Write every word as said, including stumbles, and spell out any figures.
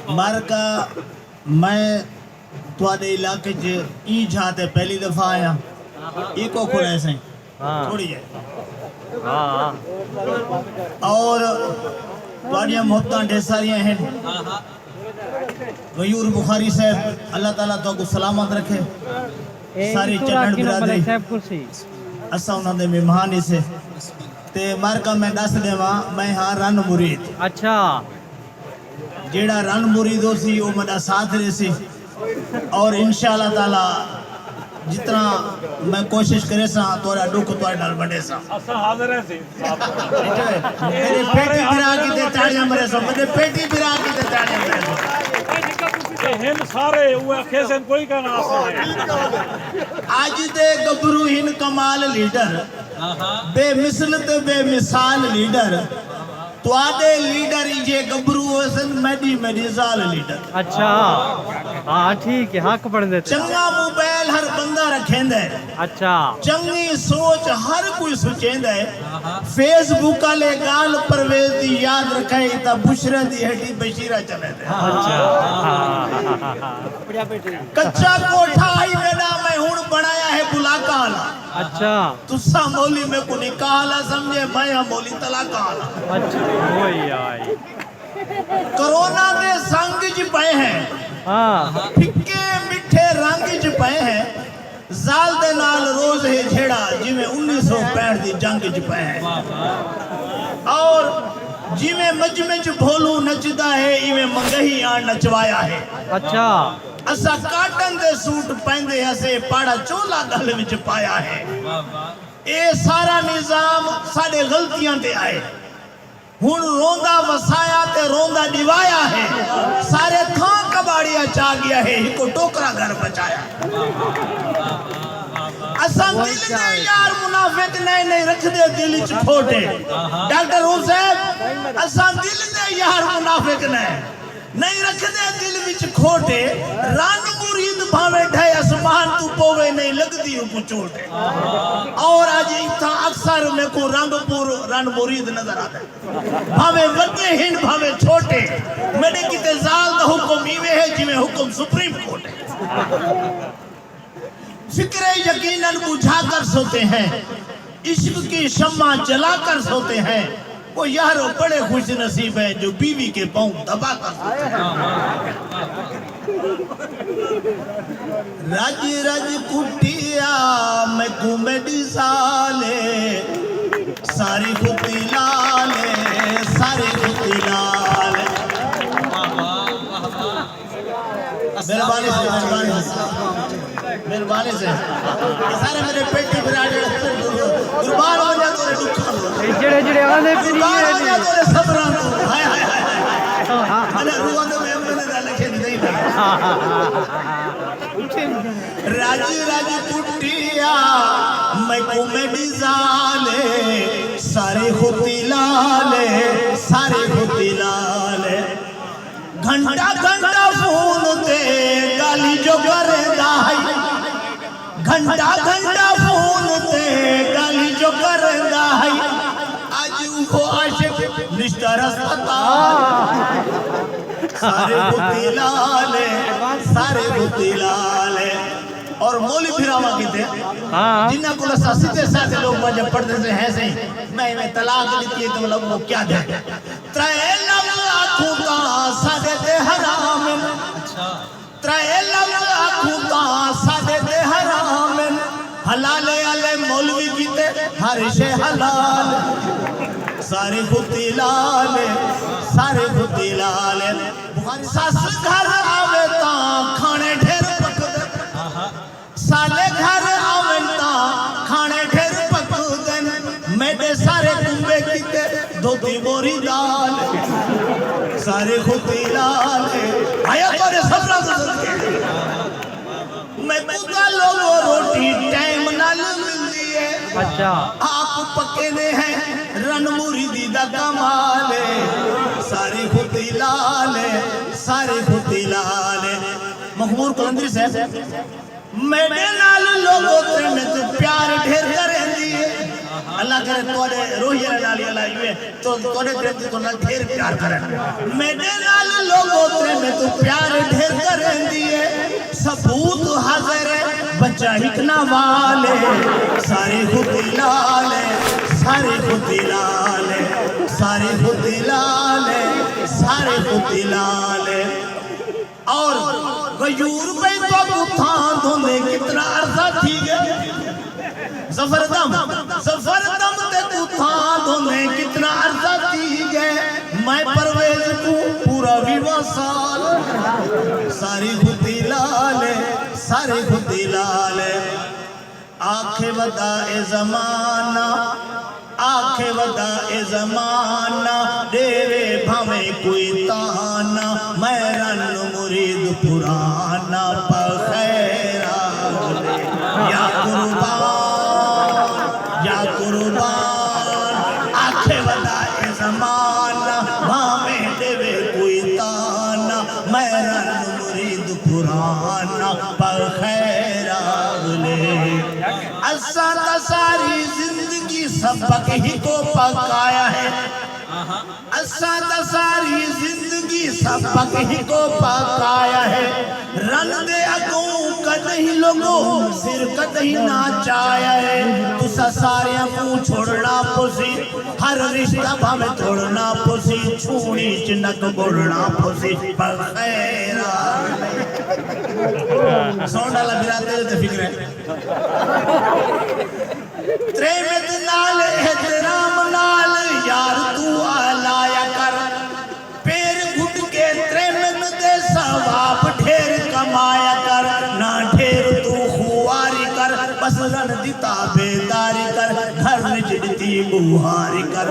مارکا، میں تہاݙے علاقے چ ایں جھا تے پہلی دفعہ آیاں۔ ایکو کھڑے سئیں۔ ہاں۔ تھوڑی ہے۔ ہاں۔ اور تہاݙیاں محبتاں ڈھیر ساریاں ہن۔ غیور بخاری صاحب، اللہ تعالیٰ تہاکوں سلامت رکھے۔ اے ساری ایکو چنݨ راکھی نو برادری۔ ملک صاحب کرسی۔ اساں انہاں دے مہمان ہی سے۔ تے مارکا میں ݙس ݙیواں، میں ہاں رن مرید۔ اچھا۔ جیڑھا رن مرید ہوسی، او میݙا ساتھ ݙیسی۔ اور انشاءاللہ تعالیٰ جتنا میں کوشش کریساں، تہاݙا ݙکھ تہاݙے نال ونڈیساں۔ اساں حاضر ہیں سی۔ میݙے پیٹی بھرا کیتے تاڑیاں مریسو، میݙے پیٹی بھرا کیتے تاڑیاں مریسو۔ اے ہن سارے، او آکھے سن کوئی کائنا آسے۔ اڄ دے گبرو ہن کمال لیڈر، بے مثل تے بے مثال لیڈر۔ تہاݙے لیڈر ایجھے گبرو ہوسن، میݙی میݙی ذال لیڈر۔ اچھا۔ ہاں، ٹھیک ہے، حق بݨدے تے۔ چنڳا موبائل ہر بندہ رکھیندا ہے۔ اچھا۔ چنڳی سوچ ہر کوئی سوچیندا ہے۔ فیس بک آلے ڳالھ پرویز دی یاد رکھئے تاں بشریٰ دی ہیٹی بشیرہ چلیندے۔ اچھا۔ کچا کوٹھا ہئی میݙا، میں ہݨ بݨایا ہے بلاکاں آلا۔ اچھا۔ تساں مولی میکوں نکاح آلا سمجھے، میں ہاں مولی طلاقاں آلا۔ اچھا، وہی آئی۔ کرونا دے سنگ اچ پئے ہیں۔ ہاں۔ پھکے مٹھے رنگ اچ پئے ہیں۔ زال دے نال روز ہے جھیڑا، جیویں انیس سو پینہٹھ دی جنگ اچ پئے ہیں۔ اور جیویں مجمع اچ بھولو نچدا ہے، ایویں منگہی آن نچوایا ہے۔ اچھا۔ اساں کاٹن دے سوٹ پائیندے ہسے، پاڑا چولا ڳل وچ پایا ہے۔ اے سارا نظام ساݙے غلطیاں تے آئے۔ ہݨ روندا وسایا تے روندا ݙیوایا ہے۔ سارے تھاں کباڑیا چا ڳیا ہے، ہکو ٹوکرا گھر بچایا۔ اساں دل دے یار منافق نئیں، نئیں رکھدے دل اچ کھوٹے۔ ڈاکٹر روح صاحب، اساں دل دے یار منافق نئیں، نئیں رکھدے دل وچ کھوٹے۔ رن مرید بھانویں ڈھے اسمان توں پووے، نئیں لڳدی اوکوں چوٹ۔ اور اڄ اتھاں اکثر میکوں رنگ پور رن مرید نظر آندے۔ بھانویں وݙے ہن بھانویں چھوٹے، میݙے کیتے زال دا حکم ایویں ہے جیویں حکم سپریم کورٹ ہے۔ فکرے یقیناً بجھا کر سوتے ہیں، عشق کی شمع جلا کر سوتے ہیں۔ او یارو، بڑے خوش نصیب ہیں جو بیوی کے پاؤں دبا کر سوتے ہیں۔ رڄ رڄ کٹیا میکوں میݙی ذال، ساری کتی لال، ساری کتی لال۔ مہربانی سے، مہربانی سے۔ مہربانی سے۔ سارے میݙے پیٹی بھرا جیڑھے قربان ہو جاندے نے ݙکھاں۔ اے جیڑھے، جیڑھے آندے پئے قربان ہو جاندے نے صبراں توں۔ ہائے، ہائے، ہائے، ہائے۔ انا روح دے میں اپنے دا لکھے نہیں۔ رڄ رڄ کٹیا میکوں میݙی ذال، ساری کتی لال، ساری کتی لال۔ گھنٹہ گھنٹہ فون تے ڳالھیں جو کریندا ہئی، گھنٹہ گھنٹہ فون تے ڳالھیں جو کریندا ہئی۔ اڄ اوہو عاشق نشتر ہسپتال۔ ساری کتی لال، ساری کتی لال۔ اور مولوی بھراواں کیتے، ہاں۔ جنہاں کول اساں سدھے سادے لوگ وجہ پڑھدے سے ہیں سئیں، میں ایویں طلاق ݙتی ہے تے مطلب وہ کیا دے؟ ترے لفظ آکھوں تاں ساݙے تے حرام ہن۔ اچھا۔ ترے لفظ آکھوں تاں ساݙے تے حرام ہن۔ حلالے آلے مولوی کیتے ہر شے حلال۔ ساری کتی لال، ساری کتی لال۔ بخاری سس گھر آوے تاں کھاݨے ڈھیر پکدے۔ سالے گھر آون تاں کھاݨے ڈھیر پکدن، میݙے سارے کنبے کیتے دھوتی بوری دال۔ ساری کتی لال ہے، ہایا تہاݙے صبراں توں صدقے۔ میکوں تاں لوگو روٹی ٹائم نال ملدی ہے۔ اچھا۔ آپ پکیندے ہیں رن مریدی دا کمال ہے۔ ساری کتی لال ہے، ساری کتی لال ہے۔ مخمور قلندری صاحب، میݙے نال لوگو تریمت پیار ڈھیر کریندی ہے۔ اللہ کرے تہاݙے روہیے نال ہی اللہ ایویں تو تہاݙے تریمت توں نال ڈھیر پیار کرن۔ میݙے نال لوگو تریمت پیار ڈھیر کریندی ہے، ثبوت حاضر ہے، بچہ ہک نہ وال ہے، سارے خود لال ہے، سارے خود لال ہے، سارے خود لال ہے، سارے خود لال ہے۔ اور غیور پئی تو اتھاں دھوندے کتنا عرصہ تھی ڳئے۔ ظفر دم، ظفر دم تے کوں تھاں دھوندے کتنا عرصہ تھی ڳئے۔ میں پرویز کوں پورا ویہواں سال۔ ساری خودی لال ہے، ساری خودی لال ہے۔ آکھے ودا اے زمانہ، آکھے ودا اے زمانہ، ݙیوے بھاویں کوئی طعنہ، میں رن مرید پرانا پخیر آ ڳلے۔ یا قربان، یا قربان، آکھے ودا اے زمانہ، بھاویں ݙیوے کوئی طعنہ، میں رن مرید پرانا پخیر آ ڳلے۔ اساں تاں ساری زندگی سبق ہکو پکایا ہے۔ اساں تاں ساری زندگی سبق ہکو پکایا ہے۔ رن دے اڳوں کݙاہیں لوگو سر کݙاہیں نہ چایا ہے۔ تساں ساریاں کوں چھوڑݨا پوسی، ہر رشتہ بھاویں توڑݨا پوسی، چھوڑی چ نک ٻوڑݨا پوسی، پر خیر آ۔ ساؤنڈ والا برا تیرے تے فکر ہے۔ تریمت نال احترام نال یار توں الایا کر۔ پیر گھٹ کے تریمت دے ثواب ڈھیر کمایا کر۔ نہ ڈھیر توں خواری کر، بس رن دی تابعداری کر۔ گھر وچ ݙتی ٻوہاری کر۔